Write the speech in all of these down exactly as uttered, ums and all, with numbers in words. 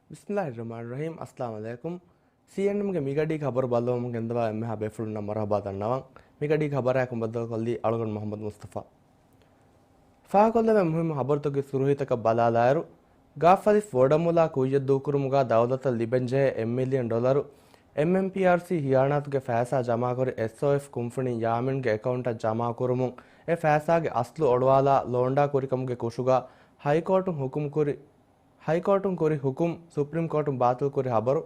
ބިސްމިއްލާހިއްރަޙްމާނިއްރަޙީމް. އައްސަލާމު ޢަލައިކުމް. ސީއެންއެމްގެ މިގަޑީގެ ޚަބަރު ބައްލަވަމުން ގެންދަވާ އެންމެހާ ބޭފުޅުންނަށް މަރުޙަބާ ދަންނަވަން. މިގަޑީގެ ޚަބަރާއެކު ބައްދަލުކޮށްލީ އަޅުގަނޑު މުޙައްމަދު މުޞްޠަފާ. ފާހަގަކޮށްލެވޭ މުހިއްމު ޚަބަރުތަކުގެ ސުރުޚީތަކަށް ބަލާލާއިރު، ގާފަލިފް ވޯޑަމުލާ ކުއްޔަށް ދޫކުރުމުގަ ދައުލަތަށް ލިބެންޖެހޭ އެއް މިލިއަން ޑޮލަރު އެމްއެމްޕީއާރްސީ ޚިޔާނާތުގެ ފައިސާ ޖަމާކުރި އެސްއޯއެފް ކުންފުނި ޔާމީންގެ އެކައުންޓަށް ޖަމާކުރުމުން އެ ފައިސާގެ އަސްލު އޮޅުވާލާ ލޯންޑާ ކުރިކަމުގެ ކުށުގަ ހައިކޯޓުން ޙުކުމް ކުރި، ހައިކޯޓުން ކުރި ޙުކުމް ސުޕްރީމް ކޯޓުން ބާޠިލްކުރި ޚަބަރު.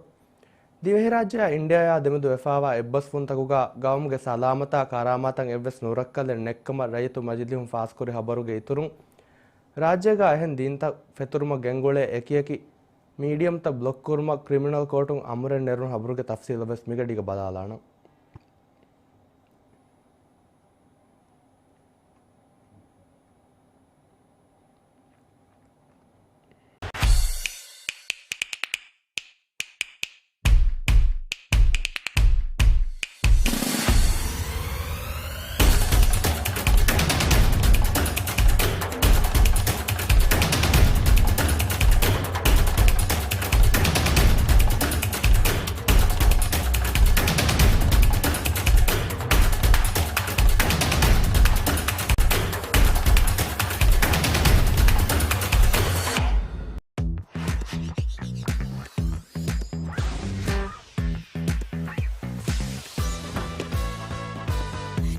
ދިވެހިރާއްޖެއާ އިންޑިއާއާ ދެމެދު ވެފާވާ އެއްބަސްވުންތަކުގަ ގައުމުގެ ސަލާމަތާ ކަރާމާތަށް އެއްވެސް ނުރައްކަލެއް ނެތްކަމަށް ރައްޔިތު މަޖިލީހުން ފާސްކުރި ޚަބަރުގެ އިތުރުން، ރާއްޖޭގަ އެހެން ދީންތައް ފެތުރުމަށް ގެންގުޅޭ އެކިއެކި މީޑިއަމްތައް ބްލޮކް ކުރުމަށް ކްރިމިނަލް ކޯޓުން އަމުރެއް ނެރުނު ޚަބަރުގެ ތަފްސީލަށް ވެސް މިގަޑީގަ ބަލާލާނަން.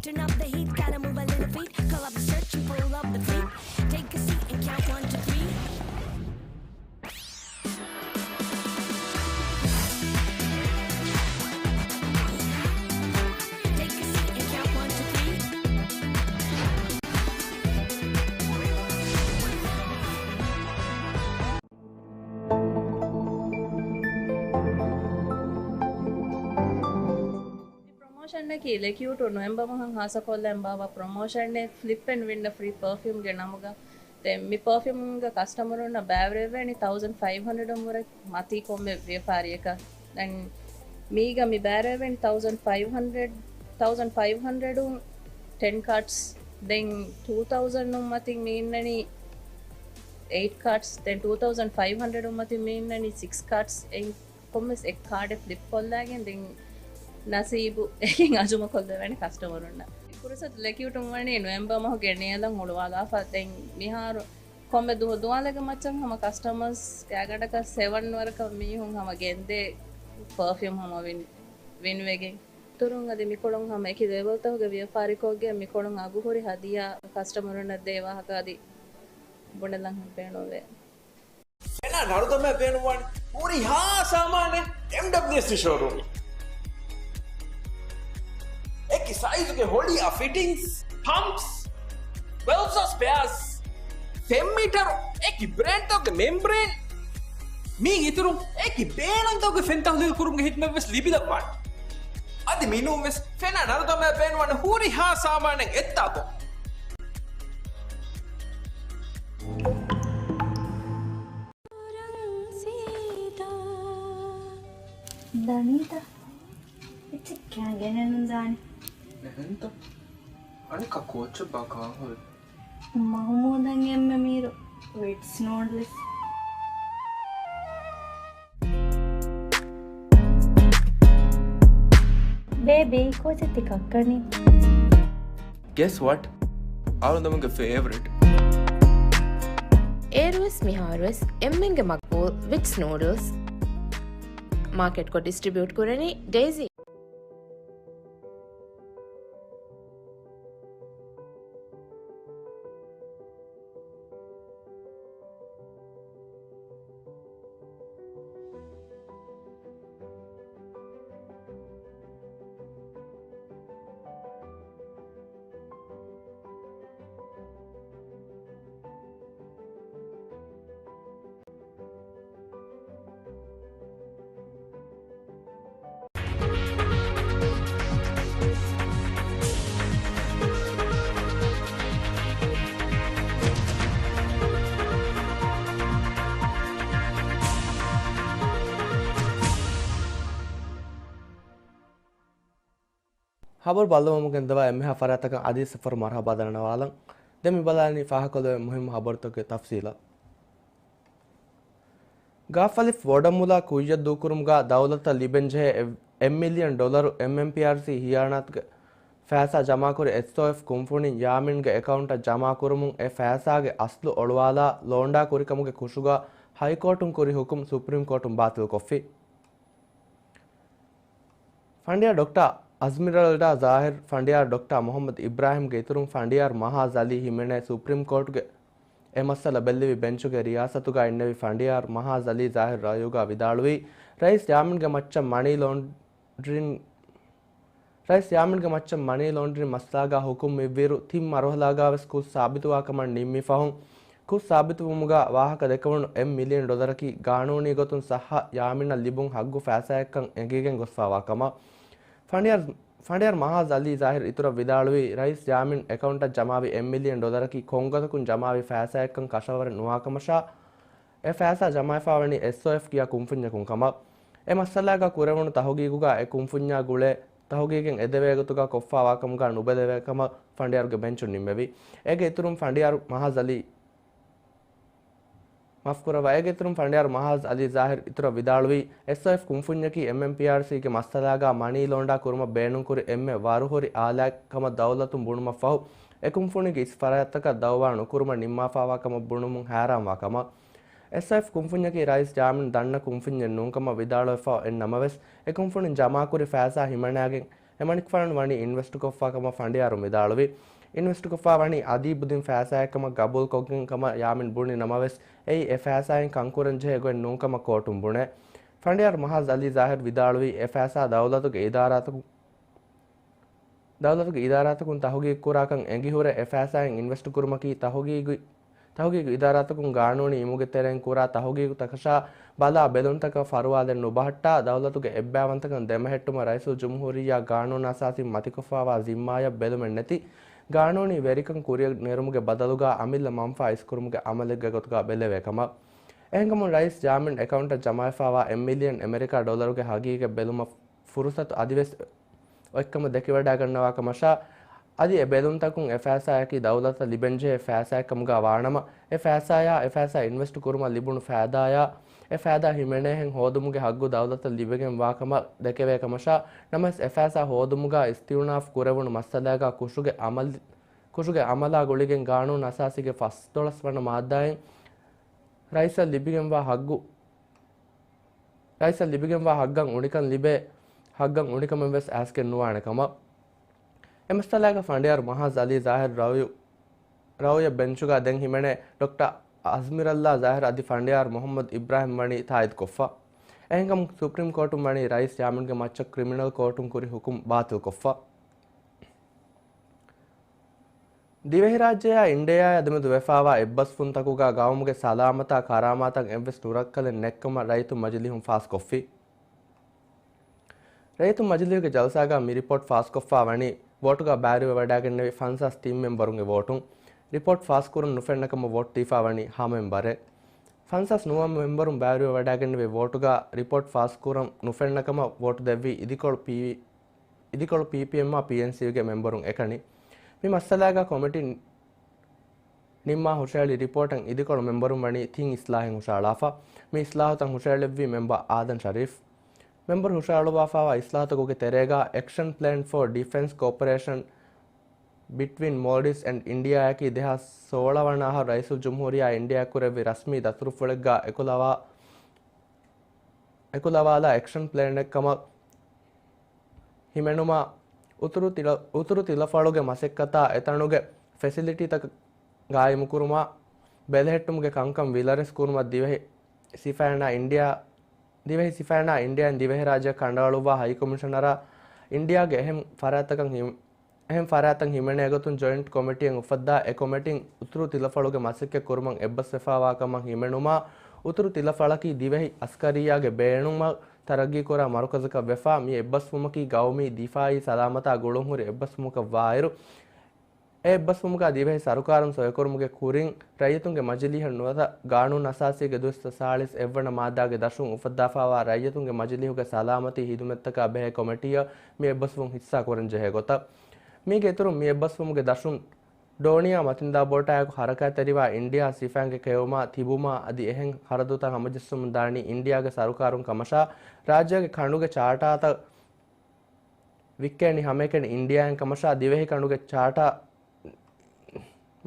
Turn up the heat, gotta move a little feet. Call up the search and pull up the fleet. Take a seat and count one, two, three. Take a seat and count one, two, three. ޕްރޮމޯޝަންއަކީ ލެކިއުޓު ނޮވެމްބަރ މަހަށް ހާއްސަކޮށްލަން ބާއްވާ ޕްރޮމޯޝަނެއް. ފްލިޕް އެންޑް ވިންއަށް ފްރީ ޕަރފިއުމްގެ ނަމުގަ. ދެން މި ޕަރފިއުމްގަ ކަސްޓަމަރުންނަށް ބައިވެރިވެވޭނީ ތައުޒަން ފައިވް ހަންޑްރެޑުން ވުރެ މަތީ ކޮންމެ ވިޔަފާރިއަކަށް. ދެން މީގަ މި ބައިވެރިވެވޭނީ ތައުޒަން ފައިވް ހަންޑްރެޑް، ތައުޒަން ފައިވް ހަންޑްރެޑުން ޓެން ކާޑްސް، ދެން ޓޫ ތައުޒަން އުން މަތިން މި އިންނަނީ އެއިޓް ކާޑްސް، ދެން ޓޫ ތައުޒަން ފައިވް ހަންޑްރެޑުން މަތިން މި އިންނަނީ ސިކްސް ކާޑްސް. އެއިން ކޮންމެސް އެއް ކާޑެއް ފްލިޕް ކޮށްލާގެން ދެން ނަސީބު އެކިން އަޒުމަކޮށްލެވޭނެ ކަސްޓަމަރުންނަށް. ފުރުސަތު ލެކިއުޓުން ވަނީ ނޮވެމްބަރ މަހުގެ ނިޔަލަށް ހުޅުވާލާފަ. ދެން މިހާރު ކޮންމެ ދުވަ-، ދުވާލެއްގެ މައްޗަށް ހަމަ ކަސްޓަމަރސް ގާތްގަނޑަކަށް ސެވަން ވަރަކަށް މީހުން ހަމަ ގެންދޭ ޕަރފިއުމް ހަމަ ވިން، ވިންވެގެން. އިތުރުން އަދި މިކޮޅުން ހަމަ އެކި ލެވެލްތަކުގެ ވިޔަފާރިކޮށްގެން މިކޮޅުން އަގުހުރި ހަދިޔާ ކަސްޓަމަރުންނަށް ދޭ ވާހަކަ އަދި ބުނެލަން ހަމަ ބޭނުންވޭ. ފެނާ ނަރުދަމާ ބޭނުންވާނެ ހުރިހާ ސާމާނެއް އެމްޑަބްލިއުއެސް ޝޯރޫމް. އެކި ސައިޒުގެ ހޮޅިއާ ފިޓިންގްސް، ޕަމްޕްސް، ވެލްވްސް އާ ސްޕެއާސް، ފެން މީޓަރު، އެކި ބްރޭންޑްތަކުގެ މެމްބްރޭން، މީގެ އިތުރުން އެކި ބޭނުންތަކުގެ ފެން ތަހުލީލު ކުރުމުގެ ހިދުމަތްވެސް ލިބިލައްވާނެ. އަދި މިނޫންވެސް ފެނާ ނަރުދަމާ ބޭނުންވާނެ ހުރިހާ ސާމާނެއް އެއްތާކު. ދަނީތަ؟ އެއްޗެއް ކާގެނެއް ނުދާނެ. އެހެންތަ؟ އަނެއްކާ ކޯއްޗެއްބާ ކާހޮލް؟ މަހުމޫދަށް އެންމެ މީރު ވިޓްސް ނޫޑްލްސް. ބޭބީ، ކޯޗެއް ތި ކައްކަނީ؟ Guess what? އަޅުގަނޑުމެންގެ ފޭވަރިޓް. އޭރުވެސް މިހާރުވެސް އެންމެންގެ މަގްބޫލް ވިޓްސް ނޫޑްލްސް މާކެޓްކޮށް ޑިސްޓްރިބިއުޓް ކުރަނީ ޑޭޒީ. ޚަބަރު ބައްލަވަމުން ގެންދަވާ އެންމެހާ ފަރާތްތަކަށް އަދި ސިފަރު މަރުޙަބާ ދަންނަވާލަން. ދެން މި ބަލާނީ ފާހަގަކޮށްލެވޭ މުހިއްމު ޚަބަރުތަކުގެ ތަފްސީލަށް. ގާފަލިފް ވޮޑަމުލާ ކުއްޔަށް ދޫކުރުމުގަ ދައުލަތަށް ލިބެންޖެހޭ އެއް މިލިއަން ޑޮލަރު އެމްއެމްޕީއާރްސީ ހިޔާނާތުގެ ފައިސާ ޖަމާކުރި އެސްއޯއެފް ކުންފުނިން ޔާމިންގެ އެކައުންޓަށް ޖަމާކުރުމުން އެ ފައިސާގެ އަސްލު އޮޅުވާލާ ލޯންޑާ ކުރިކަމުގެ ކުށުގަ ހައިކޯޓުން ކުރި ހުކުމް ސުޕްރީމް ކޯޓުން ބާތިލްކޮށްފި. ފަނޑިޔާ ޑޮކްޓާ އަޒްމިރަލްޑާ ޒާހިރް، ފަނޑިޔާ ޑޮކްޓާ މުޙައްމަދު އިބްރާހިމްގެ އިތުރުން ފަނޑިޔާރު މަހާޒް އަލީ ހިމެނޭ ސުޕްރީމް ކޯޓުގެ އެ މައްސަލަ ބެއްލެވި ބެންޗުގެ ރިޔާސަތުގަ އިންނެވި ފަނޑިޔާރު މަހާޒް އަލީ ޒާހިރް ރައުޔުގަ ވިދާޅުވީ، ރައީސް ޔާމިންގެ މައްޗަށް މަނީ ލޯންޑްރިން، ރައީސް ޔާމިންގެ މައްޗަށް މަނީ ލޯންޑްރިން މައްސަލާގަ ހުކުމް މިއްވިއިރު، ތިން މަރުހަލާގަ ވެސް ކުށް ސާބިތުވާ ކަމަށް ނިންމި ފަހުން، ކުށް ސާބިތުވުމުގަ ވާހަކަ ދެކެވުނު އެއް މިލިއަން ޑޮލަރަކީ ގާނޫނީ ގޮތުން ޞައްޙަ ޔާމިނަށް ލިބުން ހައްގު ފައިސާއެއްކަން އެނގިގެން ގޮސްފާވާ ކަމަށް. ފަނޑިޔާރު، ފަނޑިޔާރު މަހާޒް އަލީ ޒާހިރް އިތުރަށް ވިދާޅުވީ، ރައީސް ޔާމިން އެކައުންޓަށް ޖަމާވި އެއް މިލިއަން ޑޮލަރަކީ ކޮންގޮތަކުން ޖަމާވި ފައިސާއެއްކަން ކަށަވަރެއް ނުވާކަމަށާ، އެ ފައިސާ ޖަމާވެފާވަނީ އެސްއޯއެފް ކިޔާ ކުންފުންޏަކުން ކަމަށް. އެ މައްސަލާގަ ކުރެވުނު ތަހުގީގުގަ އެ ކުންފުންޏާ ގުޅޭ ތަހުގީގެއް އެދެވޭގޮތުގަ ކޮށްފާވާކަމުގަ ނުބެލެވޭކަމަށް ފަނޑިޔާރުގެ ބެންޗުން ނިންމެވި. އޭގެ އިތުރުން ފަނޑިޔާރު މަހާޒް އަލީ، މާފުކުރައްވާ، އޭގެ އިތުރުން ފަނޑިޔާރު މަހާޒް އަލީ ޒާހިރް އިތުރަށް ވިދާޅުވީ، އެސްއޯއެފް ކުންފުންޏަކީ އެމްއެމްޕީއާރްސީގެ މައްސަލާގަ މަނީ ލޯންޑާ ކުރުމަށް ބޭނުންކުރި އެންމެ ވަރުހުރި އާލާތް ކަމަށް ދައުލަތުން ބުނުމަށްފަހު، އެ ކުންފުނީގެ އިސް ފަރާތްތަކަށް ދައުވާ ނުކުރުމަށް ނިންމާފާވާ ކަމަށް ބުނުމުން ހައިރާންވާ ކަމަށް. އެސްއޯއެފް ކުންފުންޏަކީ ރައީސް ޔާމިން ދަންނަ ކުންފުންޏެއް ނޫންކަމަށް ވިދާޅުވެފަ އޮތް ނަމަވެސް، އެ ކުންފުނިން ޖަމާކުރި ފައިސާ ހިމަނާގެން އެމަނިކުފާނު ވަނީ އިންވެސްޓުކޮށްފާ ކަމަށް ފަނޑިޔާރު ވިދާޅުވި. އިންވެސްޓުކޮށްފާ ވަނީ އަދީ ބުދިން ފައިސާއެއްކަމަށް ގަބޫލުކޮށްގެން ކަމަށް ޔާމިން ބުނި ނަމަވެސް، އެއީ އެ ފައިސާއިން ކަންކުރަންޖެހޭ ގޮތް ނޫންކަމަށް ކޯޓުން ބުނޭ. ފަނޑިޔާރު މަހާޒް އަލީ ޒާހިރް ވިދާޅުވީ، އެ ފައިސާ ދައުލަތުގެ އިދާރާތަކު، ދައުލަތުގެ އިދާރާތަކުން ތަހުގީގު ކުރާކަން އެނގިހުރެ، އެ ފައިސާއިން އިންވެސްޓު ކުރުމަކީ ތަހުގީގު، ތަހުގީގު އިދާރާތަކުން ގާނޫނީ އިމުގެ ތެރެއިން ކުރާ ތަހުގީގުތަކަށާ ބަލާ ބެލުންތަކަށް ފަރުވާލެއް ނުބަހައްޓާ، ދައުލަތުގެ އެއްބައިވަންތަކަން ދެމެހެއްޓުމަށް ރައީސުލްޖުމްހޫރިއްޔާ ގާނޫނު އަސާސީން މަތިކޮށްފާވާ ޒިންމާއަށް ބެލުމެއް ނެތި، ގާނޫނީ ވެރިކަން ކުރިއަށް ނެރުމުގެ ބަދަލުގަ އަމިއްލަ މަންފާ އިސްކުރުމުގެ އަމަލެއްގެ ގޮތުގަ ބެލެވޭ ކަމަށް. އެހެންކަމުން ރައީސް ޔާމިން އެކައުންޓަށް ޖަމާވެފާވާ އެއް މިލިއަން އެމެރިކާ ޑޮލަރުގެ ހަގީގަތް ބެލުމަށް ފުރުސަތު އަދިވެސް އޮތްކަމަށް ދެކިވަޑައިގަންނަވާ ކަމަށާ، އަދި އެ ބެލުންތަކުން އެ ފައިސާއަކީ ދައުލަތަށް ލިބެންޖެހޭ ފައިސާއެއްކަމުގަ ވާނަމަ، އެ ފައިސާޔާ، އެ ފައިސާ އިންވެސްޓު ކުރުމަށް ލިބުނު ފައިދާޔާ، އެ ފައިދާ ހިމެނޭހެން ހޯދުމުގެ ހައްގު ދައުލަތަށް ލިބިގެން ވާކަމަށް ދެކެވޭ ކަމަށާ، ނަމަވެސް އެ ފައިސާ ހޯދުމުގަ އިސްތިއުނާފް ކުރެވުނު މައްސަލާގަ ކުށުގެ އަމަލް، ކުށުގެ އަމަލާ ގުޅިގެން ގާނޫނު އަސާސީގެ ފަސްދޮޅަސް ވަނަ މާއްދާއިން ރައީސަށް ލިބިގެންވާ ހައްގު، ރައީސަށް ލިބިގެންވާ ހައްގަށް އުނިކަން ލިބޭ، ހައްގަށް އުނިކަމެއް ވެސް އައިސްގެން ނުވާނެ ކަމަށް. އެ މައްސަލާގަ ފަނޑިޔާރު މަހާޒް އަލީ ޒާހިރު ރައުޔު، ރައުޔަށް ބެންޗުގަ ދެން ހިމެނޭ ޑޮކްޓަރ އަޒްމިރައްލާ ޒާހިރު އަދި ފަނޑިޔާރު މުޙައްމަދު އިބްރާހިމް ވަނީ ތާއީދުކޮށްފަ. އެހެންކަމުން ސުޕްރީމް ކޯޓުން ވަނީ ރައީސް ޔާމިންގެ މައްޗަށް ކްރިމިނަލް ކޯޓުން ކުރި ހުކުމް ބާތިލްކޮށްފަ. ދިވެހިރާއްޖެއާ އިންޑިއާއާ ދެމެދު ވެފާވާ އެއްބަސްވުންތަކުގަ ގައުމުގެ ސަލާމަތާ ކަރާމާތަށް އެއްވެސް ނުރައްކަލެއް ނެތްކަމަށް ރައްޔިތުން މަޖިލީހުން ފާސްކޮށްފި. ރައްޔިތުން މަޖިލީހުގެ ޖަލްސާގަ މި ރިޕޯޓް ފާސްކޮށްފާ ވަނީ ވޯޓުގަ ބައިވެރިވެވަޑައިގެންނެވި ފަންސާސް ތިން މެމްބަރުންގެ ވޯޓުން. ރިޕޯޓް ފާސްކުރަން ނުފެންނަ ކަމަށް ވޯޓް ދީފާ ވަނީ ހަ މެމްބަރެއް. ފަންސާސް ނުވަ މެމްބަރުން ބައިވެރިވެވަޑައިގެންނެވި ވޯޓުގަ ރިޕޯޓް ފާސްކުރަން ނުފެންނަ ކަމަށް ވޯޓު ދެއްވީ އިދިކޮޅު ޕީ، އިދިކޮޅު ޕީޕީއެމްއާ ޕީއެންސީގެ މެމްބަރުން އެކަނި. މި މައްސަލާގަ ކޮމިޓީ ނިންމާ ހުށަހެޅި ރިޕޯޓަށް އިދިކޮޅު މެމްބަރުން ވަނީ ތިން އިސްލާހެއް ހުށަހަޅާފަ. މި އިސްލާހުތައް ހުށަހެޅެއްވީ މެމްބަރ އާދަން ޝަރީފް. މެމްބަރު ހުށަހަޅުއްވާފާވާ އިސްލާހުތަކުގެ ތެރޭގަ އެކްޝަން ޕްލޭން ފޯ ޑިފެންސް ކޯޕަރޭޝަން ބިޓްވީން މޯލްޑިވްސް އެންޑް އިންޑިއާއަކީ ދެހާސް ސޯޅަ ވަނަ އަހަރު ރައީސުލްޖުމްހޫރިއްޔާ އިންޑިއާ ކުރެއްވި ރަސްމީ ދަތުރުފުޅެއްގަ އެކުލަވާ، އެކުލަވާލާ އެކްޝަން ޕްލޭނެއް ކަމަށް ހިމެނުމާ، އުތުރު ތިލަ-، އުތުރު ތިލަފަޅުގެ މަސައްކަތާ އެތަނުގެ ފެސިލިޓީތަކަށް ގާއިމުކުރުމާ، ބެލެހެއްޓުމުގެ ކަންކަން ވިލަރެސް ކުރުމަށް ދިވެހި ސިފައިނާ އިންޑިއާ، ދިވެހި ސިފައިނާ އިންޑިއާއިން ދިވެހިރާއްޖެއަށް ކަނޑައަޅުއްވާ ހައިކޮމިޝަނަރާ އިންޑިއާގެ އެހެން ފަރާތްތަކަށް ހި-، އެހެން ފަރާތްތައް ހިމެނޭގޮތުން ޖޮއިންޓް ކޮމިޓީއެއް އުފައްދާ، އެ ކޮމިޓީން އުތުރު ތިލަފަޅުގެ މަސައްކަތް ކުރުމަށް އެއްބަސްވެފާވާ ކަމަށް ހިމެނުމާ، އުތުރު ތިލަފަޅަކީ ދިވެހި އަސްކަރިއްޔާގެ ބޭނުމަށް ތަރައްގީކުރާ މަރުކަޒަކަށް ވެފާ، މި އެއްބަސްވުމަކީ ގައުމީ ދިފާއީ ސަލާމަތާ ގުޅުންހުރި އެއްބަސްވުމަކަށް ވާއިރު، އެ އެއްބަސްވުމުގަ ދިވެހި ސަރުކާރުން ސޮއިކުރުމުގެ ކުރިން، ރައްޔިތުންގެ މަޖިލީހަށް ނުވަތަ ގާނޫނު އަސާސީގެ ދުއިސައްތަ ސާޅީސް އެއްވަނަ މާއްދާގެ ދަށުން އުފައްދާފާވާ ރައްޔިތުންގެ މަޖިލީހުގެ ސަލާމަތީ ހިދުމަތްތަކާ ބެހޭ ކޮމިޓީއަށް މި އެއްބަސްވުން ހިއްސާ ކުރަންޖެހޭ ގޮތަށް. މީގެ އިތުރުން މި އެއްބަސްވުމުގެ ދަށުން ޑޯނިޔާ މަތިންދާ ބޯޓާއެކު ހަރަކާތްތެރިވާ އިންޑިއާ ސިފައިންގެ ކެއުމާ ތިބުމާ އަދި އެހެން ޚަރަދުތައް ހަމަޖެއްސުމުން ދާނީ އިންޑިއާގެ ސަރުކާރުން ކަމަށާ، ރާއްޖޭގެ ކަނޑުގެ ޗާޓާތައް ވިއްކޭނީ ހަމައެކަނި އިންޑިއާއިން ކަމަށާ، ދިވެހި ކަނޑުގެ ޗާޓާ،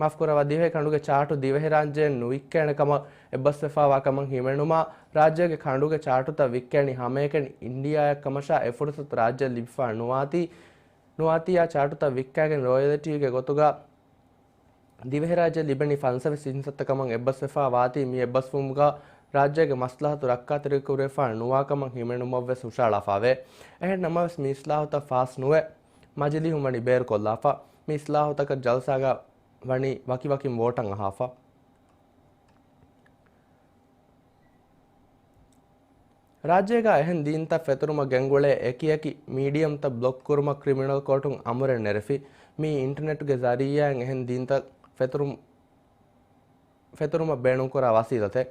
މާފުކުރައްވާ، ދިވެހި ކަނޑުގެ ޗާޓު ދިވެހިރާއްޖޭން ނުވިއްކޭނެ ކަމަށް އެއްބަސްވެފާވާ ކަމަށް ހިމެނުމާ، ރާއްޖޭގެ ކަނޑުގެ ޗާޓުތައް ވިއްކޭނީ ހަމައެކަނި އިންޑިއާއަށް ކަމަށާ، އެ ފުރުސަތު ރާއްޖެއަށް ލިބިފާ ނުވާތީ، ނުވާތީ އާ ޗާޓުތައް ވިއްކާގެން ރޯޔަލިޓީގެ ގޮތުގަ ދިވެހިރާއްޖެ ލިބެނީ ފަންސަވީސް އިންސައްތަ ކަމަށް އެއްބަސްވެފާ ވާތީ، މި އެއްބަސްވުމުގަ ރާއްޖޭގެ މަސްލަހަތު ރައްކާތެރިކުރެވިފާ ނުވާ ކަމަށް ހިމެނުމަށްވެސް ހުށައަޅާފާވޭ. އެހެން ނަމަވެސް، މި އިސްލާހުތައް ފާސް ނުވެ، މަޖިލީހުން ވަނީ ބޭރުކޮށްލާފަ. މި އިސްލާހުތަކަށް ޖަލްސާގަ ވަނީ ވަކިވަކިން ވޯޓަށް އަހާފަ. ރާއްޖޭގަ އެހެން ދީންތައް ފެތުރުމަށް ގެންގުޅޭ އެކިއެކި މީޑިއަމްތައް ބްލޮކް ކުރުމަށް ކްރިމިނަލް ކޯޓުން އަމުރެއް ނެރެފި. މީ އިންޓަނެޓްގެ ޒަރީއާއިން އެހެން ދީންތައް ފެތުރުމް-، ފެތުރުމަށް ބޭނުންކުރާ ވަސީލަތެއް.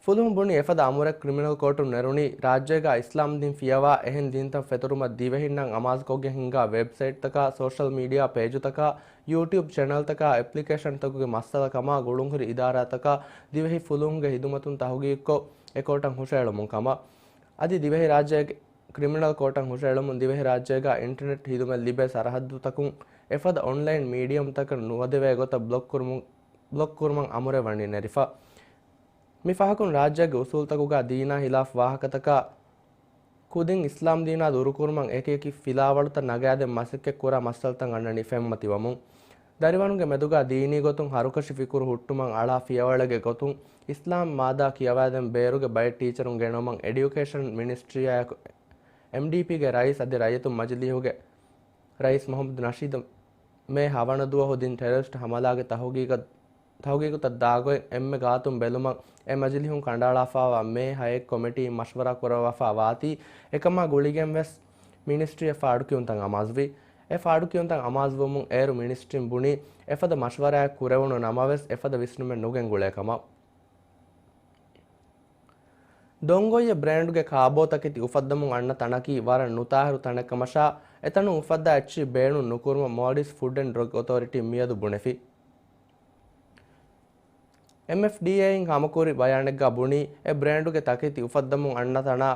ފުލުހުން ބުނި އެފަދަ އަމުރެއް ކްރިމިނަލް ކޯޓުން ނެރުނީ، ރާއްޖޭގަ އިސްލާމްދީން ފިޔަވާ އެހެން ދީންތައް ފެތުރުމަށް ދިވެހިންނަށް އަމާޒުކޮށްގެން ހިންގާ ވެބްސައިޓްތަކާ، ސޯޝަލް މީޑިއާ ޕޭޖުތަކާ، ޔޫޓިއުބް ޗެނަލްތަކާ، އެޕްލިކޭޝަންތަކުގެ މައްސަލަ ކަމާ، ގުޅުންހުރި އިދާރާތަކާ، ދިވެހި ފުލުހުންގެ ހިދުމަތުން ތަހުގީގުކޮށް، އެ ކޯޓަށް ހުށައެޅުމުން ކަމަށް. އަދި ދިވެހިރާއްޖޭގެ ކްރިމިނަލް ކޯޓަށް ހުށައެޅުމުން ދިވެހިރާއްޖޭގަ އިންޓަނެޓް ހިދުމަތް ލިބޭ ސަރަހައްދުތަކުން އެފަދަ އޮންލައިން މީޑިއަމްތަކަށް ނުވަދެވޭ ގޮތަށް ބްލޮކް ކުރުމުން، ބްލޮކް ކުރުމަށް އަމުރެއް ވަނީ ނެރިފަ. މި ފަހަކުން ރާއްޖޭގެ އުސޫލްތަކުގަ ދީނާ ހިލާފް ވާހަކަތަކާ ކުދިން އިސްލާމްދީނާ ދުރުކުރުމަށް އެކިއެކި ފިލާވަޅުތައް ނަގާދޭން މަސައްކަތްކުރާ މައްސަލަތައް އަންނަނީ ފެންމަތިވަމުން. ދަރިވަރުންގެ މެދުގަ ދީނީ ގޮތުން ހަރުކަށި ފިކުރު ހުއްޓުމަށް އަޅާ ފިޔަވަޅެއްގެ ގޮތުން އިސްލާމް މާދާ ކިޔަވާދޭން ބޭރުގެ ބައެއް ޓީޗަރުން ގެނައުމަށް އެޑިއުކޭޝަން މިނިސްޓްރީއާއެކު އެމްޑީޕީގެ ރައީސް އަދި ރައްޔިތުން މަޖިލީހުގެ ރައީސް މުހައްމަދު ނަޝީދު މޭ ހަވަނަ ދުވަހު ދިން ޓެރަރިސްޓް ހަމަލާގެ ތަހުގީގަށް، ތަހުގީގުތައް ދާގޮތް އެންމެ ގާތުން ބެލުމަށް އެ މަޖިލީހުން ކަނޑައަޅާފައިވާ މޭ ހައެއް ކޮމިޓީ މަޝްވަރާ ކުރައްވާފަ ވާތީ، އެކަމާ ގުޅިގެން ވެސް މިނިސްޓްރީއަށް ފާޑުކިޔުންތައް އަމާޒުވި. އެ ފާޑުކިޔުންތައް އަމާޒުވުމުން އޭރު މިނިސްޓްރީން ބުނީ، އެފަދަ މަޝްވަރާއެއް ކުރެވުނު ނަމަވެސް، އެފަދަ ވިސްނުމެއް ނުގެންގުޅޭ ކަމަށް. ދޮންގޮއްޔެ ބްރޭންޑުގެ ކާބޯ ތަކެތި އުފައްދަމުން އަންނަ ތަނަކީ ވަރަށް ނުތާހިރު ތަނެއް ކަމަށާ، އެތަނުން އުފައްދާ އެއްޗިހި ބޭނުން ނުކުރުމަށް މޯލްޑިވްސް ފުޑް އެންޑް ޑްރަގް އޮތޯރިޓީ މިއަދު ބުނެފި. އެމްއެފްޑީއޭއިން ހާމަކުރި ބަޔާނެއްގަ ބުނީ، އެ ބްރޭންޑުގެ ތަކެތި އުފައްދަމުން އަންނަ ތަނާ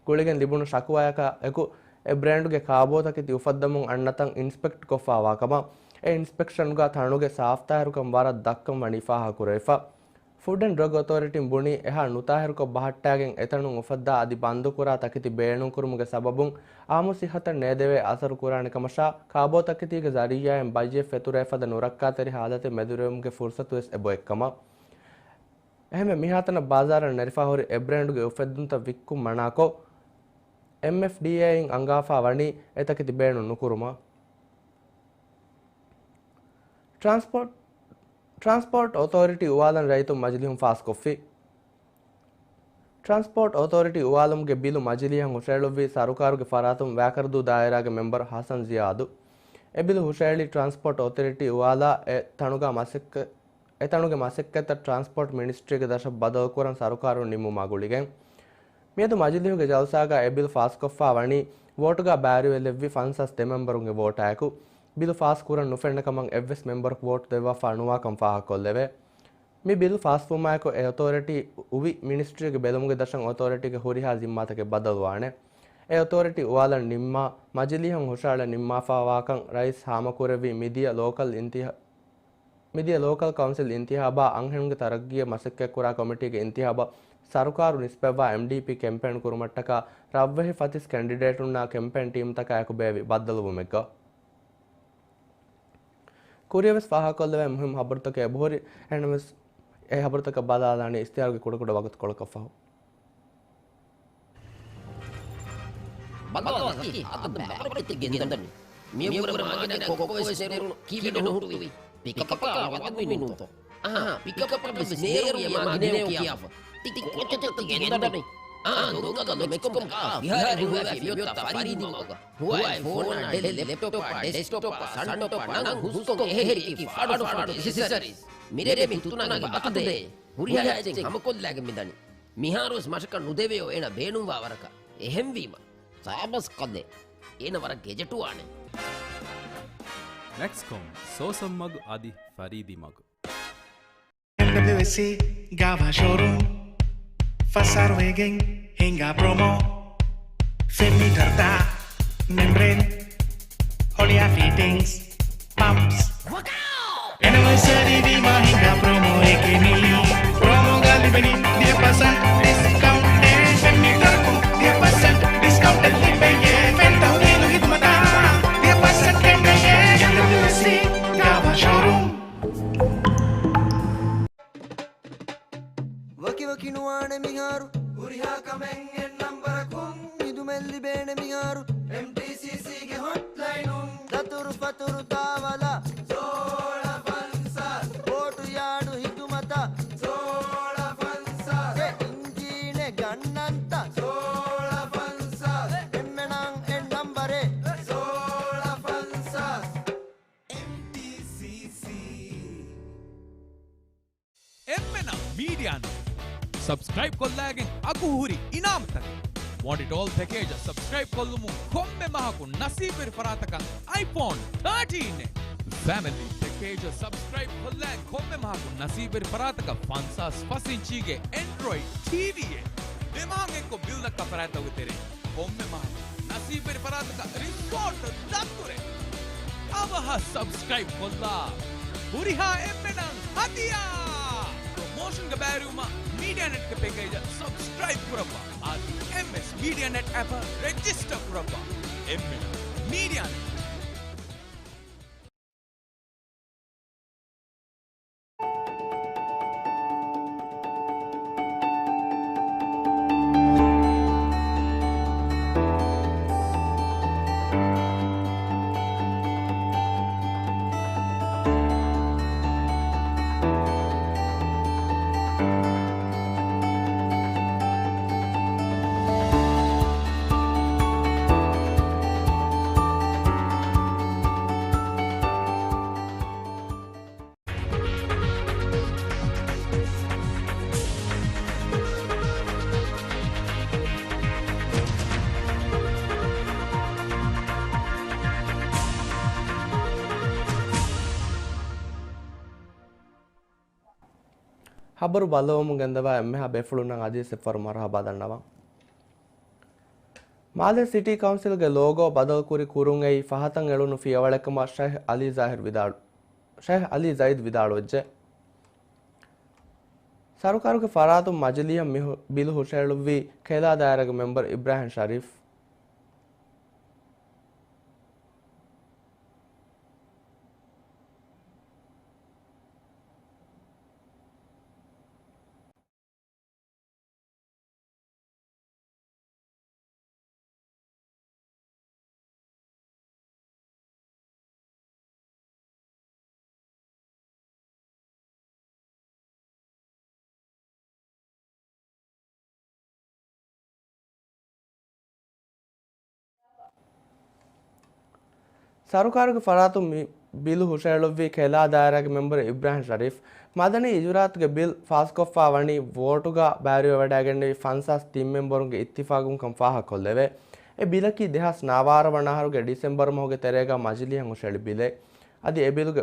ގުޅިގެން ލިބުނު ޝަކުވާޔަކާ އެކު، އެ ބްރޭންޑުގެ ކާބޯ ތަކެތި އުފައްދަމުން އަންނަ ތަން އިންސްޕެކްޓް ކޮށްފާވާ ކަމަށް. އެ އިންސްޕެކްޝަންގަ ތަނުގެ ސާފްތާހިރުކަން ވަރަށް ދައްކަން ވަނީ ފާހަގަކުރެވިފަ. ފުޑް އެންޑް ޑްރަގް އޮތޯރިޓީން ބުނީ، އެހާ ނުތާހިރުކޮށް ބަހައްޓާގެން އެތަނުން އުފައްދާ އަދި ބަންދުކުރާ ތަކެތި ބޭނުންކުރުމުގެ ސަބަބުން އާއްމު ސިއްހަތަށް ނޭދެވޭ އަސަރު ކުރާނެ ކަމަށާ، ކާބޯ ތަކެތީގެ ޒަރީއާއިން ބައްޔެއް ފެތުރޭ ފަދަ ނުރައްކާތެރި ހާލަތެއް މެދުވެރިވުމުގެ ފުރުސަތުވެސް އެބޮތް ކަމަށް. އެހެންވެ، މިހާތަނަށް ބާޒާރަށް ނެރިފާ ހުރި އެ ބްރޭންޑުގެ އުފެއްދުންތައް ވިއްކުން މަނާކޮށް، އެމްއެފްޑީއޭއިން އަންގާފާ ވަނީ އެ ތަކެތި ބޭނުން ނުކުރުމަށް. ޓްރާންސްޕޯޓް، ޓްރާންސްޕޯޓް އޮތޯރިޓީ އުވާލަން ރައްޔިތުން މަޖިލީހުން ފާސްކޮށްފި. ޓްރާންސްޕޯޓް އޮތޯރިޓީ އުވާލުމުގެ ބިލު މަޖިލީހަށް ހުށައެޅުއްވީ ސަރުކާރުގެ ފަރާތުން ވާކަރަދޫ ދާއިރާގެ މެމްބަރު ހަސަން ޒިޔާދު. އެ ބިލު ހުށައެޅީ ޓްރާންސްޕޯޓް އޮތޯރިޓީ އުވާލާ އެ ތަނުގަ މަސައްކަ-، އެ ތަނުގެ މަސައްކަތްތައް ޓްރާންސްޕޯޓް މިނިސްޓްރީގެ ދަށަށް ބަދަލުކުރަން ސަރުކާރުން ނިންމުމާ ގުޅިގެން. މިއަދު މަޖިލީހުގެ ޖަލްސާގަ އެ ބިލު ފާސްކޮށްފާ ވަނީ ވޯޓުގަ ބައިވެރިވެލެއްވި ފަންސާސް ދެ މެމްބަރުންގެ ވޯޓާއެކު. ބިލު ފާސް ކުރަން ނުފެންނަ ކަމަށް އެއްވެސް މެމްބަރަކު ވޯޓު ދެއްވާފާ ނުވާކަން ފާހަގަކޮށްލެވޭ. މި ބިލު ފާސްވުމާއެކު އެ އޮތޯރިޓީ އުވި މިނިސްޓްރީގެ ބެލުމުގެ ދަށަށް އޮތޯރިޓީގެ ހުރިހާ ޒިންމާތަކެއް ބަދަލުވާނެ. އެ އޮތޯރިޓީ އުވާލަން ނިންމާ، މަޖިލީހަށް ހުށައަޅަން ނިންމާފާވާކަން ރައީސް ހާމަކުރެއްވީ މިދިޔަ ލޯކަލް އިންތިހާ-، މިދިޔަ ލޯކަލް ކައުންސިލް އިންތިހާބާ އަންހެނުންގެ ތަރައްގީއަށް މަސައްކަތްކުރާ ކޮމިޓީގެ އިންތިހާބަށް ސަރުކާރު ނިސްބަތްވާ އެމްޑީޕީ ކެމްޕޭން ކުރުމަށްޓަކާ ރަށްވެހި ފަތިސް ކެންޑިޑޭޓުންނާ ކެމްޕޭން ޓީމްތަކާއެކު ބޭއްވި ބައްދަލުވުމެއްގަ. ކުރިއަށް ވެސް ފާހަގަކޮށްލެވޭ މުހިއްމު ހަބަރުތަކެއް އެބަހުރި. އެހެންވެސް އެ ހަބަރުތަކަށް ބަލާލާނީ އިސްތިހާރުގެ ކުޑަކުޑަ ވަގުތުކޮޅަކަށްފަހު. ބަލާލަކީ އަދަ ބައިވަރު ކެތި ގެންދަނީ. މިއުމުރަށް މާގިނަ ކޮއްކޮވެސް ނެރުނު ކީއްވެ ނުހުއްޓުވީ؟ ޕިކަޕަކާ ވަދެމިނޫންތޯ؟ އަހާ، ޕިކަޕަކަށް ވެސް ނޭރުވި މާގިނައޯ ކިޔާފަ. ތި ކޮއްޗެއްތޯ ތި ގެންދަނީ؟ އާ، ދޮންކަލު މެކްސްކޮމްގަ ފިހާރަ ހުރި މިއޮތްތާ ފަރީދީ މަގުގަ. ހުވާއި ފޯނާ، ޑެލް ލެޕްޓޮޕާ، ޑެސްކްޓޮޕާ، ސަންޓޮޕާ ނަން ހުސްކޮށް އެހެރިއެކި ފާޑު ފާޑު އެސެސަރީސް. މިރޭ މި ތުނާގެ ބައްދޭ. ހުރިހާ އެއްޗެއް ހަމަކޮށްލާގެން މިދަނީ. މިހާރުވެސް މަށަކަށް ނުދެވެޔޯ އޭނަ ބޭނުންވާ ވަރަކަށް. އެހެންވީމަ. ސާބަސް ކަލޭ. އޭނަ ވަރަށް ގެޖެޓުވާނެ. މެކްސްކޮމް، ސޯސަން މަގު އަދި ފަރީދީ މަގު. އެމްޑަބްލިއުއެސްސީ ގާވާ ޝޯރޫމް، ފަސް އަހަރު ވެގެން ހިނގާ ޕްރޮމޯ. ފެން މީޓަރުތައް، މެމްބްރޭން، ހޮޅިއާ ފިޓިންގްސް، ޕަމްޕްސް. އެނިވަރސަރީ ވީމާ ހިނގާ ޕްރޮމޯއެކޭ މީ. ޕްރޮމޯގަ ލިބެނީ ދިހަ ޕަސެންޓް ޑިސްކައުންޓެއް. ފެން މީޓަރަކުން ދިހަ ޕަސެންޓް ޑިސްކައުންޓެއް ލިބެޔޭ. ފެން ތަހުލީލު ހިދުމަތަށް ދިހަ ޕަސެންޓް ގެންނެޔޭ. އެމްޑަބްލިއުއެސްސީ ގާވާ ޝޯރޫމް. ވަކިވަކި ނުވާނެ މިހާރު. ހުރިހާ ކަމެއް އެއް ނަންބަރަކުން. ހިދުމަތް ލިބޭނެ މިހާރު. އެމްޓީސީސީގެ ހޮޓްލައިނުން. ދަތުރު ފަތުރު ތާވަލަ. ސޯޅަ ފަންސާސް. ބޯޓު ޔާޑު ހިދުމަތަށް. ސޯޅަ ފަންސާސް. އެ އިންޖީނެއް ގަންނަންތަ؟ ސޯޅަ ފަންސާސް. އެންމެނަށް އެއް ނަންބަރެއް. ސޯޅަ ފަންސާސް. އެމްޓީސީސީ. އެންމެނަށް މީޑިއާ ނެޓް ސަބްސްކްރައިބް ކޮށްލައިގެން އަގު ހުރި އިނާމުތަކެއް. ވޮންޓް އިޓް އޯލް ޕެކޭޖަށް ސަބްސްކްރައިބް ކޮށްލުމުން ކޮންމެ މަހަކު ނަސީބުވެރި ފަރާތަކަށް އައިފޯން ތާޓީން އެ. ފެމިލީ ޕެކޭޖަށް ސަބްސްކްރައިބް ކޮށްލައިގެން ކޮންމެ މަހަކު ނަސީބުވެރި ފަރާތަކަށް ފަންސާސް ފަސް އިންޗީގެ އެންޑްރޮއިޑް ޓީވީއެއް. ދެ މަހަކު އެއްކޮށް ބިލް ދައްކާ ފަރާތްތަކުގެ ތެރެއިން ކޮންމެ މަހަކު ނަސީބުވެރި ފަރާތަކަށް ރިސޯޓް ދަތުރެއް. އަވަހަށް ސަބްސްކްރައިބް ކޮށްލާ. ހުރިހާ އެންމެނަށް ހަދިޔާ! ޕްރޮމޯޝަންގެ ބައިވެރިވުމަށް މީޑިއާ ނެޓްގެ ޕެކޭޖަށް ސަބްސްކްރައިބް ކުރައްވާ. އަދި އެމްއެސް މީޑިއާ ނެޓް އެޕަށް ރެޖިސްޓަރ ކުރައްވާ. އެންމެނަށް މީޑިއާ ނެޓް. ހަބަރު ބައްލަވަމުން ގެންދަވާ އެންމެހާ ބޭފުޅުންނަށް އަދިވެސް އެއްފަހަރު މަރުހަބާ ދަންނަވަން. މާލެ ސިޓީ ކައުންސިލްގެ ލޯގޯ ބަދަލުކުރި ކުރުން އެއީ ފަހަތަށް އެޅުނު ފިޔަވަޅެއް ކަމަށް ޝައިހް އަލީ ޒާހިރު ވިދާޅު، ޝައިހް އަލީ ޒައިދް ވިދާޅުވެއްޖެ. ސަރުކާރުގެ ފަރާތުން މަޖިލީހަށް މި ހު-، ބިލު ހުށައެޅުއްވީ ކެލާ ދާއިރާގެ މެމްބަރު އިބްރާހިމް ޝަރީފް. ސަރުކާރުގެ ފަރާތުން މި ބިލު ހުށައެޅުއްވީ ކެލާ ދާއިރާގެ މެމްބަރު އިބްރާހިމް ޝަރީފް. މަދަނީ އިޖުރާއަތުގެ ބިލް ފާސްކޮށްފަ ވަނީ ވޯޓުގަ ބައިވެރިވެވަޑައިގެންނެވި ފަންސާސް ތިން މެމްބަރުންގެ އިއްތިފާގުން ކަން ފާހަގަކޮށްލެވޭ. އެ ބިލަކީ ދެހާސް ނަވާރަ ވަނަ އަހަރުގެ ޑިސެމްބަރު މަހުގެ ތެރޭގަ މަޖިލީހަށް ހުށައެޅި ބިލެއް. އަދި އެ ބިލުގެ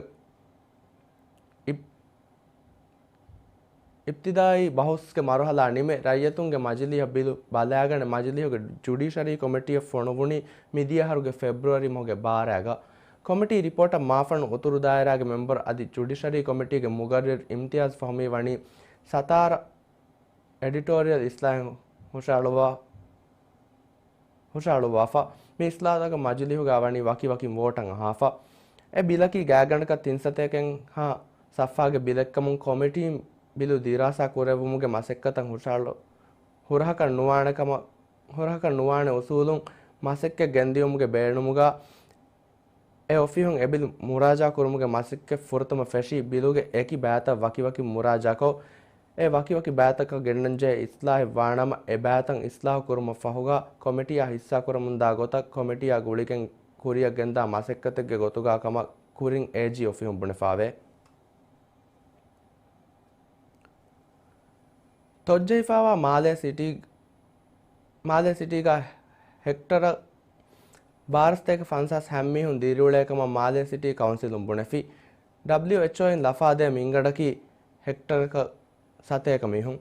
އިބް-، އިބްތިދާއީ ބަހުސްގެ މަރުހަލާ ނިމެ، ރައްޔިތުންގެ މަޖިލީހަށް ބިލު ބަލާގަނެ މަޖިލީހުގެ ޖުޑިޝަރީ ކޮމިޓީއަށް ފޮނުވުނީ މިދިޔަ އަހަރުގެ ފެބްރުއަރީ މަހުގެ ބާރައިގަ. ކޮމިޓީ ރިޕޯޓަށް މާފަންނު އުތުރު ދާއިރާގެ މެމްބަރު އަދި ޖުޑިޝަރީ ކޮމިޓީގެ މުގައްރިރު އިމްތިޔާޒް ފަހުމީ ވަނީ ސަތާރަ އެޑިޓޯރިއަލް އިސްލާހެއް ހުށައަޅުވާ-، ހުށައަޅުއްވާފަ. މި އިސްލާހުތަކަށް މަޖިލީހުގަ ވަނީ ވަކިވަކި ވޯޓަށް އަހާފަ. އެ ބިލަކީ ގާތްގަނޑަކަށް ތިން ސަތޭކައެއްހާ ސަފްހާގެ ބިލެއްކަމުން ކޮމިޓީން ބިލު ދިރާސާ ކުރެއްވުމުގެ މަސައްކަތަށް ހުށައަޅު-، ހުރަހަކަށް ނުވާނެ ކަމަށް، ހުރަހަކަށް ނުވާނެ އުސޫލުން މަސައްކަތް ގެންދިޔުމުގެ ބޭނުމުގަ، އެ އޮފީހުން އެބިލު މުރާޖާ ކުރުމުގެ މަސައްކަތް ފުރަތަމަ ފެށީ ބިލުގެ އެކި ބައިތައް ވަކިވަކި މުރާޖާކޮށް، އެ ވަކިވަކި ބައިތަކަށް ގެންނަންޖެހޭ އިސްލާހެއް ވާނަމަ، އެ ބައިތައް އިސްލާހު ކުރުމަށް ފަހުގަ ކޮމިޓީއާ ހިއްސާކުރަމުންދާ ގޮތަށް ކޮމިޓީއާ ގުޅިގެން ކުރިއަށް ގެންދާ މަސައްކަތެއްގެ ގޮތުގަ ކަމަށް ކުރިން އޭޖީ އޮފީހުން ބުނެފާވޭ. ތޮއްޖެހިފައިވާ މާލޭ ސިޓީ، މާލޭ ސިޓީގަ ހެކްޓަރަށް ބާރަ ސަތޭކަ ފަންސާސް ހަ މީހުން ދިރިއުޅޭ ކަމަށް މާލެ ސިޓީ ކައުންސިލުން ބުނެފި. ޑަބްލިއުއެޗްއޯއިން ލަފާދޭ މިންގަނޑަކީ ހެކްޓަރަކަށް ސަތޭކަ މީހުން.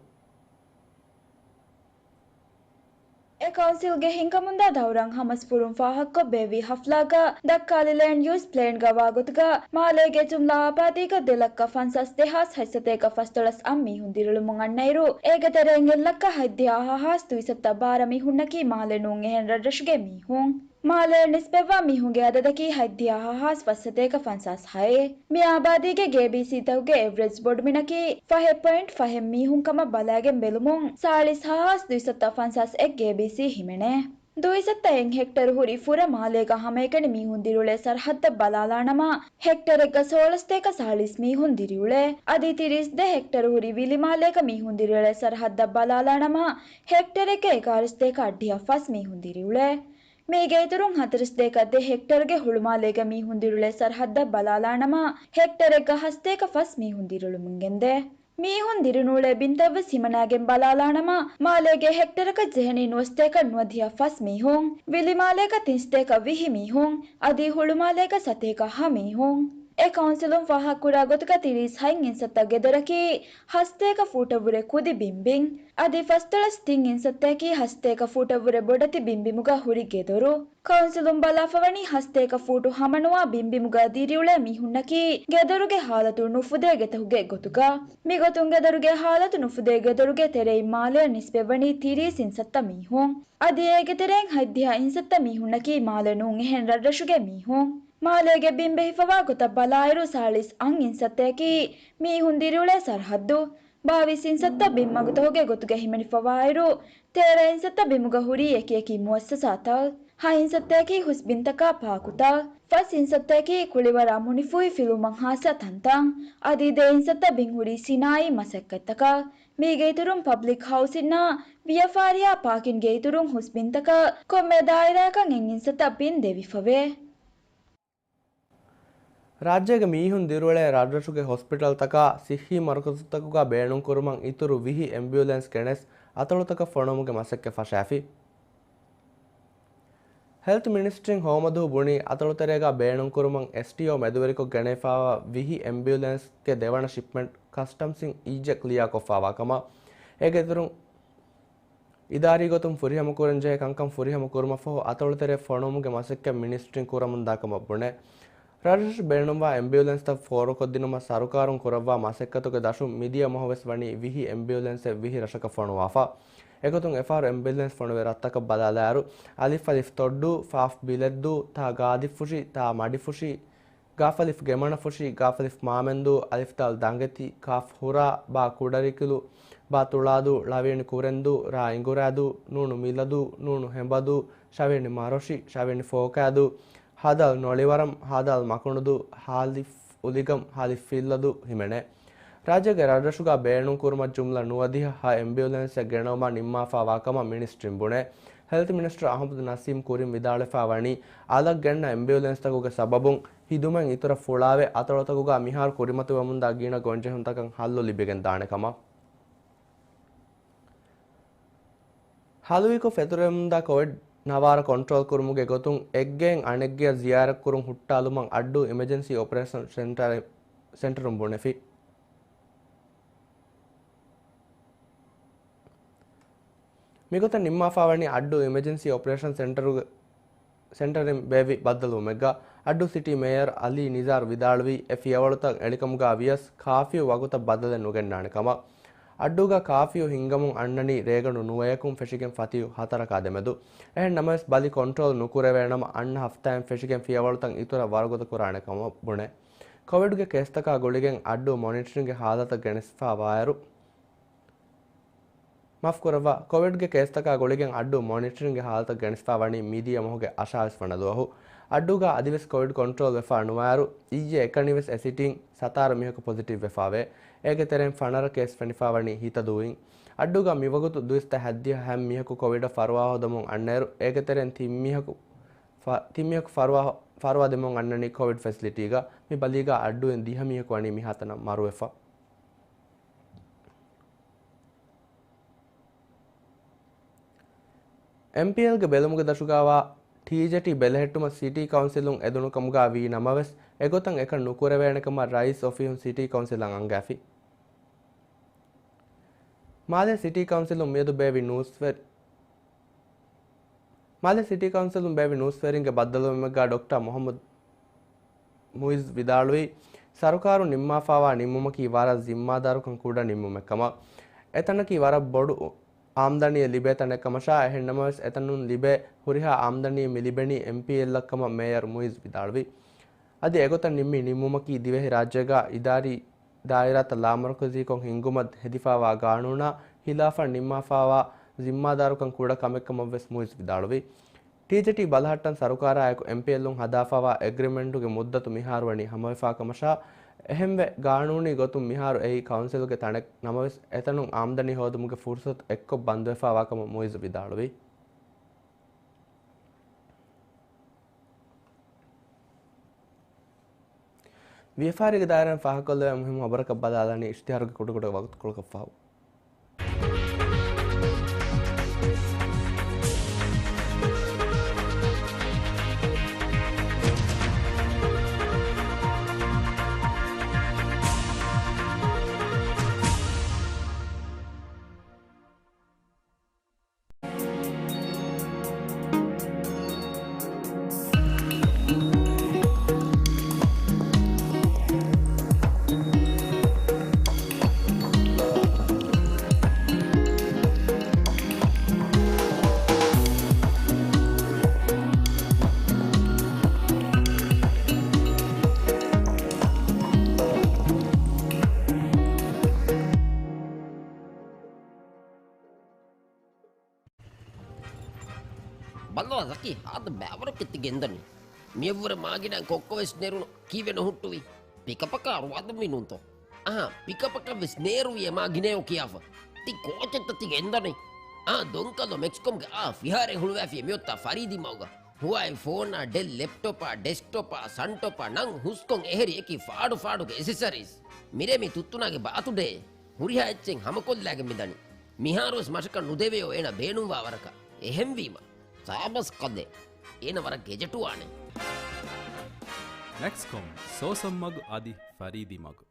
އެ ކައުންސިލްގެ ހިންގަމުންދާ ދައުރަށް ހަމަސްފުރުން ފާހަގަކޮށް ބޭއްވި ހަފްލާގަ ދައްކާލި ލޭންޑް ޔޫސް ޕްލޭންގަ ވާގޮތުގަ މާލޭގެ ޖުމްލަ އާބާދީގަ ދެ ލައްކަ ފަންސާސް ދެހާސް ހަތްސަތޭކަ ފަސްދޮޅަސް އަށް މީހުން ދިރިއުޅުމުން އަންނައިރު، އޭގެ ތެރެއިން އެއް ލައްކަ ހަތްދިހަ ހަ ހާސް ދުއިސައްތަ ބާރަ މީހުންނަކީ މާލެ ނޫން އެހެން ރަށްރަށުގެ މީހުން. މާލޭ ނިސްބަތްވާ މީހުންގެ އަދަދަކީ ހަތްދިހަ ހަ ހާސް ފަސްސަތޭކަ ފަންސާސް ހައެއް. މި އާބާދީގެ ގޭބީސީތަކުގެ އެވްރެޖް ބޮޑުމިނަކީ ފަހެއް ޕޮއިންޓް ފަހެއް މީހުން ކަމަށް ބަލާގެން ބެލުމުން، ސާޅީސް ހަ ހާސް ދުއިސައްތަ ފަންސާސް އެއް ގޭބީސީ ހިމެނޭ. ދުއިސައްތަ އެއް ހެކްޓަރު ހުރި ފުރަ މާލޭގަ ހަމައެކަނި މީހުން ދިރިއުޅޭ ސަރަހައްދަށް ބަލާލާނަމަ، ހެކްޓަރެއްގަ ސޯޅަސްތޭކަ ސާޅީސް މީހުން ދިރިއުޅޭ. އަދި ތިރީސް ދެ ހެކްޓަރު ހުރި ވިލިމާލޭގަ މީހުން ދިރިއުޅޭ ސަރަހައްދަށް ބަލާލާނަމަ، ހެކްޓަރެއްގަ އެގާރަ ސަތޭކަ އަށްޑިހަ ފަސް މީހުން ދިރިއުޅޭ. މީގެ އިތުރުން ހަތަރުސަތޭކަ ދެ ހެކްޓަރުގެ ހުޅުމާލޭގަ މީހުން ދިރިއުޅޭ ސަރަހައްދަށް ބަލާލާނަމަ، ހެކްޓަރެއްގަ ހަސަތޭކަ ފަސް މީހުން ދިރިއުޅުމުން ގެންދޭ. މީހުން ދިރިނޫޅޭ ބިންތައްވެސް ހިމަނާގެން ބަލާލާނަމަ، މާލޭގެ ހެކްޓަރަކަށް ޖެހެނީ ނުވަސަތޭކަ ނުވަދިހަ ފަސް މީހުން، ވިލިމާލޭގަ ތިންސަތޭކަ ވިހި މީހުން، އަދި ހުޅުމާލޭގަ ސަތޭކަ ހަ މީހުން. އެ ކައުންސިލުން ފާހަގަކުރާ ގޮތުގަ ތިރީސް ހަތް އިންސައްތަ ގެދޮރަކީ ހަސަތޭކަ ފޫޓަށްވުރެ ކުދި ބިންބިން، އަދި ފަސްދޮޅަސް ތިން އިންސައްތައަކީ ހަސަތޭކަ ފޫޓަށްވުރެ ބޮޑެތި ބިންބިމުގަ ހުރި ގެދޮރު. ކައުންސިލުން ބަލާފަވަނީ ހަސަތޭކަ ފޫޓު ހަމަނުވާ ބިންބިމުގަ ދިރިއުޅޭ މީހުންނަކީ ގެދޮރުގެ ހާލަތު ނުފުދޭ ގެތަކުގެ ގޮތުގަ. މިގޮތުން ގެދޮރުގެ ހާލަތު ނުފުދޭ ގެދޮރުގެ ތެރެއިން މާލެއަށް ނިސްބަތްވަނީ ތިރީސް އިންސައްތަ މީހުން. އަދި އޭގެ ތެރެއިން ހަތްދިހަ އިންސައްތަ މީހުންނަކީ މާލެ ނޫން އެހެން ރަށްރަށުގެ މީހުން. މާލޭގެ ބިން ބެހިފަވާ ގޮތަށް ބަލާއިރު ސާޅީސް އަށް އިންސައްތައަކީ މީހުން ދިރިއުޅޭ ސަރަހައްދު. ބާވީސް އިންސައްތަ ބިންމަގުތަކުގެ ގޮތުގަ ހިމެނިފަވާއިރު، ތޭރަ އިންސައްތަ ބިމުގަ ހުރީ އެކިއެކި މުއައްސަސާތައް. ހަ އިންސައްތައަކީ ހުސް ބިންތަކާ ޕާކުތައް. ފަސް އިންސައްތައަކީ ކުޅިވަރާ މުނިފޫހި ފިލުވުމަށް ހާއްސަ ތަންތަން. އަދި ދެ އިންސައްތަ ބިން ހުރީ ސިނާއީ މަސައްކަތްތަކަށް. މީގެ އިތުރުން ޕަބްލިކް ހައުސިންއާ ވިޔަފާރިއާ ޕާކިންގެ އިތުރުން ހުސް ބިންތަކަށް ކޮންމެ ދާއިރާއަކަށް އެއް އިންސައްތަ ބިން ދެވިފަވޭ. ރާއްޖޭގެ މީހުން ދިރިއުޅޭ ރަށްރަށުގެ ހޮސްޕިޓަލްތަކާ ސިއްހީ މަރުކަޒުތަކުގަ ބޭނުންކުރުމަށް އިތުރު ވިހި އެމްބިއުލެންސް ގެނެސް އަތޮޅުތަކަށް ފޮނުވުމުގެ މަސައްކަތް ފަށާފި. ހެލްތު މިނިސްޓްރީން ހޯމަދުހު ބުނީ، އަތޮޅުތެރޭގަ ބޭނުންކުރުމަށް އެސްޓީއޯ މެދުވެރިކޮށް ގެނެވިފައިވާ ވިހި އެމްބިއުލެންސްގެ ދެވަނަ ޝިޕްމަންޓް ކަސްޓަމްސްއިން އިއްޔެ ކްލިއާކޮށްފައިވާ ކަމަށް، އޭގެ އިތުރުން އިދާރީ ގޮތުން ފުރިހަމަކުރަންޖެހޭ ކަންކަން ފުރިހަމަކުރުމަށްފަހު، އަތޮޅުތެރޭ ފޮނުވުމުގެ މަސައްކަތް މިނިސްޓްރީން ކުރަމުންދާކަމަށް ބުނޭ. ރަށްރަށު ބޭނުންވާ އެމްބިއުލެންސްތައް ފޯރުކޮށްދިނުމަށް ސަރުކާރުން ކުރައްވާ މަސައްކަތުގެ ދަށުން މިދިޔަ މަހުވެސް ވަނީ ވިހި އެމްބިއުލެންސެއް ވިހި ރަށަކަށް ފޮނުވާފަ. އެގޮތުން އެފަހަރު އެމްބިއުލެންސް ފޮނުވި ރަށްތަކަށް ބަލާލާއިރު، އއ އަލިފް ތޮއްޑޫ، ފައ އަލިފް ބިލެއްދޫ، ތަ ގާދިފުށި، ތަ މަޑިފުށި، ގ އަލިފް ގެމަނަފުށި، ގ އަލިފް މާމެންދޫ، އަލިފް ދާލް ދަނގެތި، ކ ހުރާ، ބ ކުޑަރިކިލު، ބ ތުޅާދޫ، ޅ ކުރެންދޫ، ރ އިނގުރާދޫ، ނ މިލަދޫ، ނ ހެނބަދޫ، ޝ މަރޮށި، ޝ ފޯކާދޫ، ހ ދާލް ނޮޅިވަރަމް، ހ ދާލް މަކުނުދޫ، އ އަލިފް އުލިގަމް، އ އަލިފް ފިއްލަދޫ ހިމެނޭ. ރާއްޖޭގެ ރަށްރަށުގަ ބޭނުންކުރުމަށް ޖުމްލަ ނުވަދިހަ ހަ އެމްބިއުލެންސެއް ގެނައުމަށް ނިންމާފައިވާ ކަމަށް މިނިސްޓްރީން ބުނޭ. ހެލްތު މިނިސްޓަރ އަހުމަދު ނަސީމް ކުރިން ވިދާޅުވެފައި ވަނީ، އަލަށް ގެންނަ އެމްބިއުލެންސްތަކުގެ ސަބަބުން ހިދުމަތް އިތުރަށް ފުޅާވެ، އަތޮޅުތަކުގަ މިހާރު ކުރިމަތިވަމުންދާ ގިނަ ގޮންޖެހުންތަކަށް ހައްލު ލިބިގެން ދާނެ ކަމަށް. ހަލުވިކޮށް ފެތުރެމުންދާ ކޮވިޑް ނަވާރަ ކޮންޓްރޯލް ކުރުމުގެ ގޮތުން އެއްގެއިން އަނެއްގެއަށް ޒިޔާރަތްކުރުން ހުއްޓާލުމަށް އައްޑޫ އިމަޖެންސީ އޮޕަރޭޝަން ސެންޓަރ، ސެންޓަރުން ބުނެފި. މިގޮތަށް ނިންމާފައިވަނީ އައްޑޫ އިމަޖެންސީ އޮޕަރޭޝަން ސެންޓަރުގެ، ސެންޓަރިން ބޭއްވި ބައްދަލުވުމެއްގަ. އައްޑޫ ސިޓީ މޭޔަރ އަލީ ނިޒާރު ވިދާޅުވީ، އެ ފިޔަވަޅުތައް އެޅިކަމުގަ ވިޔަސް ކާފިއު ވަގުތަށް ބަދަލެއް ނުގެންނާނެ ކަމަށް. އައްޑޫގަ ކާފިއު ހިންގަމުން އަންނަނީ ރޭގަނޑު ނުވަޔަކުން ފެށިގެން ފަތިހު ހަތަރަކާ ދެމެދު. އެހެން ނަމަވެސް ބަލި ކޮންޓްރޯލް ނުކުރެވޭނަމަ، އަންނަ ހަފްތާއިން ފެށިގެން ފިޔަވަޅުތައް އިތުރަށް ވަރުގަދަ ކުރާނެ ކަމަށް ބުނެ. ކޮވިޑްގެ ކޭސްތަކާ ގުޅިގެން އައްޑޫ މޮނިޓަރިންގެ ހާލަތަށް ގެނެސްފައިވާއިރު، މާފްކުރައްވާ، ކޮވިޑްގެ ކޭސްތަކާ ގުޅިގެން އައްޑޫ މޮނިޓަރިންގެ ހާލަތަށް ގެނެސްފައިވަނީ މިދިޔަ މަހުގެ އަށާވީސް ވަނަ ދުވަހު. އައްޑޫގަ އަދިވެސް ކޮވިޑް ކޮންޓްރޯލް ވެފަ ނުވާއިރު، އިއްޔެ އެކަނިވެސް އެ ސިޓީން ސަތާރަ މީހަކު ޕޮޒިޓިވް ވެފައެވެ. އޭގެ ތެރެއިން ފަނަރަ ކޭސް ފެނިފައިވަނީ ހިތަދޫއިން. އައްޑޫގަ މިވަގުތު ދުއިސައްތަ ހަތްދިހަ ހަތް މީހަކު ކޮވިޑަށް ފަރުވާ ހޯދަމުން އަންނައިރު، އޭގެ ތެރެއިން ތިން މީހަކު ފަ-، ތިން މީހަކު ފަރުވާ، ފަރުވާ ދެމުން އަންނަނީ ކޮވިޑް ފެސިލިޓީގަ. މި ބަލީގަ އައްޑޫއިން ދިހަ މީހަކު ވަނީ މިހާތަނަށް މަރުވެފަ. އެމްޕީއެލްގެ ބެލުމުގެ ދަށުގައިވާ ޓީޒެޓީ ބެލެހެއްޓުމަށް ސިޓީ ކައުންސިލުން އެދުނު ކަމުގަ ވީ ނަމަވެސް، އެގޮތަށް އެކަން ނުކުރެވޭނެ ކަމަށް ރައީސް އޮފީހުން ސިޓީ ކައުންސިލަށް އަންގާފި. މާލޭ ސިޓީ ކައުންސިލުން މިއަދު ބޭއްވި ނޫސްވެރި-، މާލޭ ސިޓީ ކައުންސިލުން ބޭއްވި ނޫސްވެރިންގެ ބައްދަލުވުމެއްގަ ޑޮކްޓަރ މުހައްމަދު މުއިޒް ވިދާޅުވީ، ސަރުކާރުން ނިންމާފާވާ ނިންމުމަކީ ވަރަށް ޒިންމާދާރުކަން ކުޑަ ނިންމުމެއް ކަމަށް. އެތަނަކީ ވަރަށް ބޮޑު އާމްދަނީއެއް ލިބޭ ތަނެއް ކަމަށާ، އެހެން ނަމަވެސް އެތަނުން ލިބޭ ހުރިހާ އާމްދަނީއެއް މި ލިބެނީ އެމްޕީއެލްއަށް ކަމަށް މޭޔަރު މުއިޒް ވިދާޅުވި. އަދި އެގޮތަށް ނިންމި ނިންމުމަކީ ދިވެހި ރާއްޖޭގަ އިދާރީ ދާއިރާތައް ލާމަރުކަޒީކޮށް ހިންގުމަށް ހެދިފާވާ ގާނޫނާ ހިލާފަށް ނިންމާފާވާ ޒިންމާދާރުކަން ކުޑަ ކަމެއް ކަމަށް ވެސް މުއިޒް ވިދާޅުވި. ޓީޒެޓީ ބަލަހައްޓަން ސަރުކާރާއެކު އެމްޕީއެލުން ހަދާފާވާ އެގްރިމެންޓުގެ މުއްދަތު މިހާރު ވަނީ ހަމަވެފާ ކަމަށާ، އެހެންވެ، ގާނޫނީ ގޮތުން މިހާރު އެއީ ކައުންސިލުގެ ތަނެއް ނަމަވެސް، އެތަނުން އާމްދަނީ ހޯދުމުގެ ފުރުސަތު އެއްކޮށް ބަންދުވެފާވާ ކަމަށް މުއިޒް ވިދާޅުވި. ވިޔަފާރީގެ ދާއިރާއިން ފާހަގަކޮށްލެވޭ މުހިއްމު ޚަބަރަކަށް ބަލާލާނީ އިޝްތިހާރުގެ ކުޑަކުޑަ ވަގުތުކޮޅަކަށްފަހު. ބައްލަވާ ޒަކީ، ހާދަ ބައިވަރަކަށް ތި ގެންދަނީ. މިއަށްވުރެ މާގިނަ ކޮއްކޮވެސް ނެރުނު. ކީއްވެ ނުހުއްޓުވީ؟ ޕިކަޕަކާ ރުވާދުންވީ ނޫންތޯ؟ އަހާ، ޕިކަޕަކަށްވެސް ނޭރުވި އެ މާގިނަޔޯ ކިޔާފަ. ތި ކޯޗެއްތަ ތި ގެންދަނީ؟ އާ، ދޮންކަލޯ މެކްސްކޮމްގެ އާ ފިހާރައެއް ހުޅުވާފި މިއޮތާ ފަރީދީ މަގުގަ. ހުވާއި ފޯނާ، ޑެލް ލެޕްޓޮޕާ، ޑެސްކްޓޮޕާ، ސަންޓޮޕާ ނަން ހުސްކޮށް އެހެރި އެކި ފާޑު ފާޑުގެ އެސެސަރީސް. މިރޭ މި ތުއްތުނާގެ ބާތުޑޭ. ހުރިހާ އެއްޗެއް ހަމަކޮށްލާގެން މިދަނީ. މިހާރުވެސް މަށަކަށް ނުދެވެޔޯ އޭނަ ބޭނުންވާ ވަރަކަށް. އެހެންވީމަ، ސާބަސް ކަލޭ. އޭނަ ވަރަށް ގެޖެޓުވާނެ. މެކްސްކޮމް، ސޯސަން މަގު އަދި ފަރީދީ މަގު.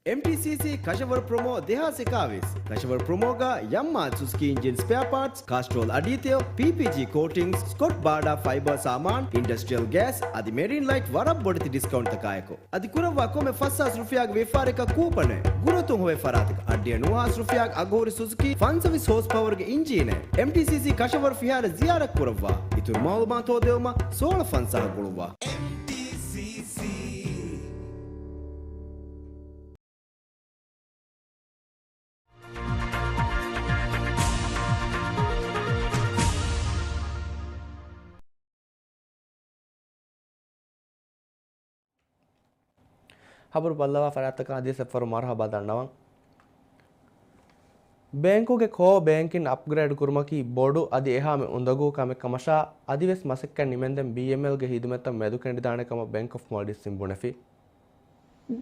އެމްޓީސީސީ ކަށަވަރު ޕްރޮމޯ ދެހާސް އެކާވީސް. ކަށަވަރު ޕްރޮމޯގަ ޔަމްމާ ސުޒުކީ އިންޖިން ސްޕެއާ ޕާޓްސް، ކާސްޓްރޯލް އަޑީތެޔޮ، ޕީޕީޖީ ކޯޓިންގްސް، ސްކޮޓް ބާޑާ ފައިބާ ސާމާން، އިންޑަސްޓްރިއަލް ގޭސް އަދި މެރީން ލައިޓް ވަރަށް ބޮޑެތި ޑިސްކައުންޓްތަކާއެކު. އަދި ކުރައްވާ ކޮންމެ ފަސް ހާސް ރުފިޔާގެ ވިޔަފާރިއަކަށް ކޫޕަނެއް. ގުރުއަތުން ހޮވޭ ފަރާތަކަށް އަށްޑިހަ ނުވަ ހާސް ރުފިޔާގެ އަގުހުރި ސުޒުކީ ފަންސަވީސް ހޯސް ޕަވަރުގެ އިންޖީނެއް. އެމްޓީސީސީ ކަށަވަރު ފިހާރަ ޒިޔާރަތް ކުރައްވާ. އިތުރު މައުލޫމާތު ހޯދެވުމަށް ސޯޅަ ފަންސާހަށް ގުޅުއްވާ. އެމްޓީސީސީ. ޚަބަރު ބައްލަވާ ފަރާތްތަކަށް އަދިވެސް އެއްފަހަރު މަރުޙަބާ ދަންނަވަން. ބޭންކުގެ ކޯ ބޭންކިން އަޕްގްރޭޑް ކުރުމަކީ ބޮޑު އަދި އެހާމެ އުނދަގޫ ކަމެއް ކަމަށާ، އަދިވެސް މަސައްކަތް ނިމެންދެން ބީއެމްއެލްގެ ހިދުމަތްތައް މެދުކެނޑިދާނެ ކަމަށް ބޭންކް އޮފް މޯލްޑިވްސްއިން ބުނެފި.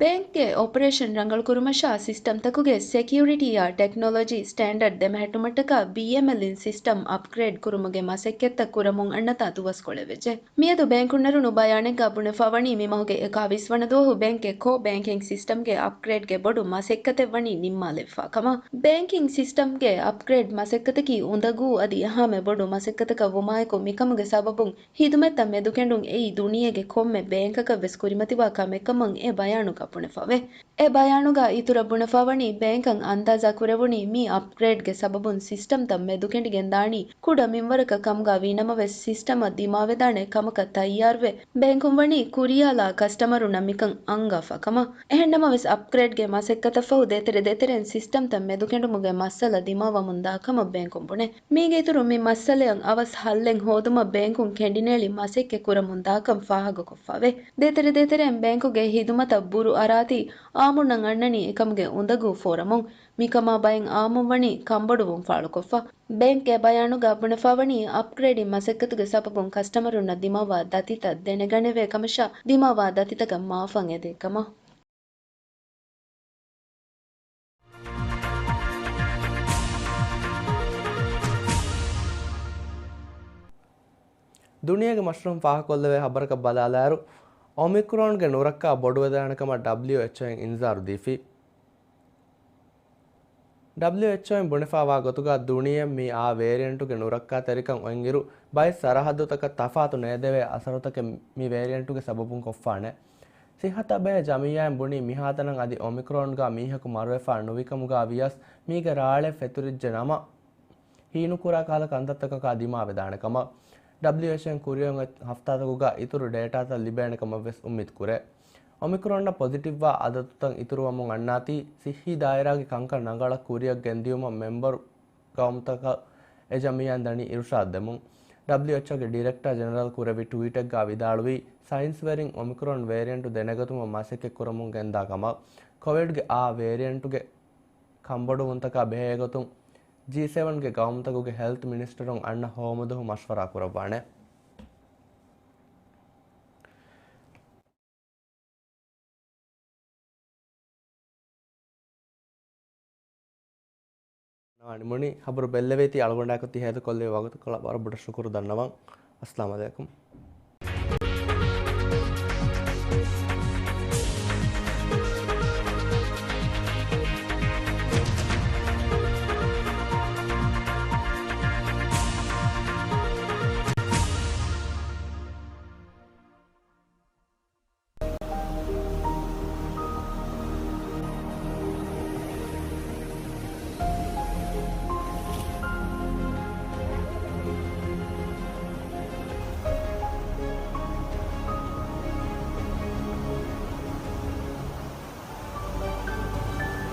ބޭންކްގެ އޮޕަރޭޝަން ރަނގަޅުކުރުމަށާ ސިސްޓަމްތަކުގެ ސެކިއުރިޓީއާ ޓެކްނޮލޮޖީ ސްޓޭންޑަޑް ދެމެހެއްޓުމަށްޓަކާ ބީއެމްއެލްއިން ސިސްޓަމް އަޕްގްރޭޑް ކުރުމުގެ މަސައްކަތްތައް ކުރަމުން އަންނަތާ ދުވަސްކޮޅެއް ވެއްޖެ. މިއަދު ބޭންކުންނަރުނު ބަޔާނެއްގަ ބުނެފަވަނީ މި މަހުގެ އެކާވީސް ވަނަ ދުވަހު ބޭންކްގެ ކޯ ބޭންކިން ސިސްޓަމްގެ އަޕްގްރޭޑްގެ ބޮޑު މަސައްކަތެއް ވަނީ ނިންމާލެވިފާ ކަމަށް. ބޭންކިން ސިސްޓަމްގެ އަޕްގްރޭޑް މަސައްކަތަކީ އުނދަގޫ އަދި އެހާމެ ބޮޑު މަސައްކަތަކަށް ވުމާއެކު މިކަމުގެ ސަބަބުން ހިދުމަތްތައް މެދުކެނޑުން އެއީ ދުނިޔޭގެ ކޮންމެ ބޭންކަކަށް ވެސް ކުރިމަތިވާ ކަމެއް ކަމަށް އެ ބަޔާނުގަ ބުނެފަވޭ. އެ ބަޔާނުގަ އިތުރަށް ބުނެފަވަނީ ބޭންކަށް އަންދާޒާ ކުރެވުނީ މި އަޕްގްރޭޑްގެ ސަބަބުން ސިސްޓަމްތައް މެދުކެނޑިގެން ދާނީ ކުޑަ މިންވަރަކަށް ކަމުގަ ވީނަމަވެސް ސިސްޓަމަށް ދިމާވެދާނެ ކަމަކަށް ތައްޔާރުވެ ބޭންކުން ވަނީ ކުރިޔާލާ ކަސްޓަމަރުންނަށް މިކަން އަންގާފަ ކަމަށް. އެހެންނަމަވެސް އަޕްގްރޭޑްގެ މަސައްކަތަށްފަހު ދޭތެރެ ދޭތެރެން ސިސްޓަމްތައް މެދުކެނޑުމުގެ މައްސަލަ ދިމާވަމުންދާ ކަމަށް ބޭންކުން ބުނޭ. މީގެ އިތުރުން މި މައްސަލައަށް އަވަސް ހައްލެއް ހޯދުމަށް ބޭންކުން ކެނޑިނޭޅި މަސައްކަތް ކުރަމުންދާކަން ފާހަގަކޮށްފަވޭ. ދޭތެރެ ދޭތެރެން ބޭންކުގެ ހިދުމަތަށް ބުރު އަރާތީ އާއްމުންނަށް އަންނަނީ އެކަމުގެ އުނދަގޫ ފޯރަމުން. މިކަމާ ބައެއް އާއްމުން ވަނީ ކަންބޮޑުވުން ފާޅުކޮށްފަ. ބޭންކްގެ ބަޔާނުގަ ބުނެފަވަނީ އަޕްގްރޭޑިން މަސައްކަތުގެ ސަބަބުން ކަސްޓަމަރުންނަށް ދިމާވާ ދަތިތައް ދެނެގަނެވޭ ކަމަށާ ދިމާވާ ދަތިތަކަށް މާފަށް އެދޭ ކަމަށް. ދުނިޔޭގެ މަށުން ފާހަގަކޮށްލެވޭ ހަބަރަކަށް ބަލާލާއިރު، އޮމިކްރޯންގެ ނުރައްކާ ބޮޑުވެދާނެ ކަމަށް ޑަބްލިއުއެޗްއޯއިން އިންޒާރު ދީފި. ޑަބްލިއުއެޗްއޯއިން ބުނެފާވާ ގޮތުގަ ދުނިޔެ މި އާ ވޭރިއަންޓުގެ ނުރައްކާތެރިކަން އޮތްއިރު، ބައެއް ސަރަހައްދުތަކަށް ތަފާތު ނޭދެވޭ އަސަރުތަކެއް މި ވޭރިއަންޓުގެ ސަބަބުން ކޮށްފާނެ. ސިއްހަތާބެހޭ ޖަމިއްޔާއިން ބުނީ މިހާތަނަށް އަދި އޮމިކްރޯންގަ މީހަކު މަރުވެފާ ނުވިކަމުގަ ވިޔަސް މީގެ ރާޅެއް ފެތުރިއްޖެ ނަމަ، ހީނުކުރާ ކަހަލަ ކަންތައްތަކަކާ ދިމާވެދާނެ ކަމަށް. ޑަބްލިއުއެޗްއޯއިން ކުރިއަށް އޮތް ހަފްތާތަކުގަ އިތުރު ޑޭޓާތައް ލިބޭނެ ކަމަށް ވެސް އުއްމީދު ކުރޭ. އޮމިކްރޯންއަށް ޕޮޒިޓިވްވާ އަދަދުތައް އިތުރުވަމުން އަންނާތީ، ސިއްހީ ދާއިރާގެ ކަންކަން ރަނގަޅަށް ކުރިއަށް ގެންދިއުމަށް މެމްބަރު ގައުމުތަކަށް އެ ޖަމިއްޔާއިން ދަނީ އިރުޝާދު ދެމުން. ޑަބްލިއުއެޗްއޯގެ ޑިރެކްޓަރ ޖެނެރަލް ކުރެއްވި ޓްވީޓެއްގަ ވިދާޅުވީ، ސައިންސްވެރިން އޮމިކްރޯން ވޭރިއަންޓު ދެނެގަތުމަށް މަސައްކަތް ކުރަމުން ގެންދާ ކަމަށް. ކޮވިޑްގެ އާ ވޭރިއަންޓުގެ ކަންބޮޑުވުންތަކާ ބެހޭގޮތުން ޖީ ސެވަންގެ ގައުމުތަކުގެ ހެލްތް މިނިސްޓަރުން އަންނަ ހޯމަދުހު މަޝްވަރާ ކުރައްވާނެ. ނިމުނީ ހަބަރު ބެއްލެވޭތީ އަޅުގަނޑާއެކު ތި ހޭދަކޮށްލެވޭ ވަގުތަކަށް ވަރަށް ބޮޑަށް ޝުކުރު ދަންނަވަން. އައްސަލާމު ޢަލައިކުމް.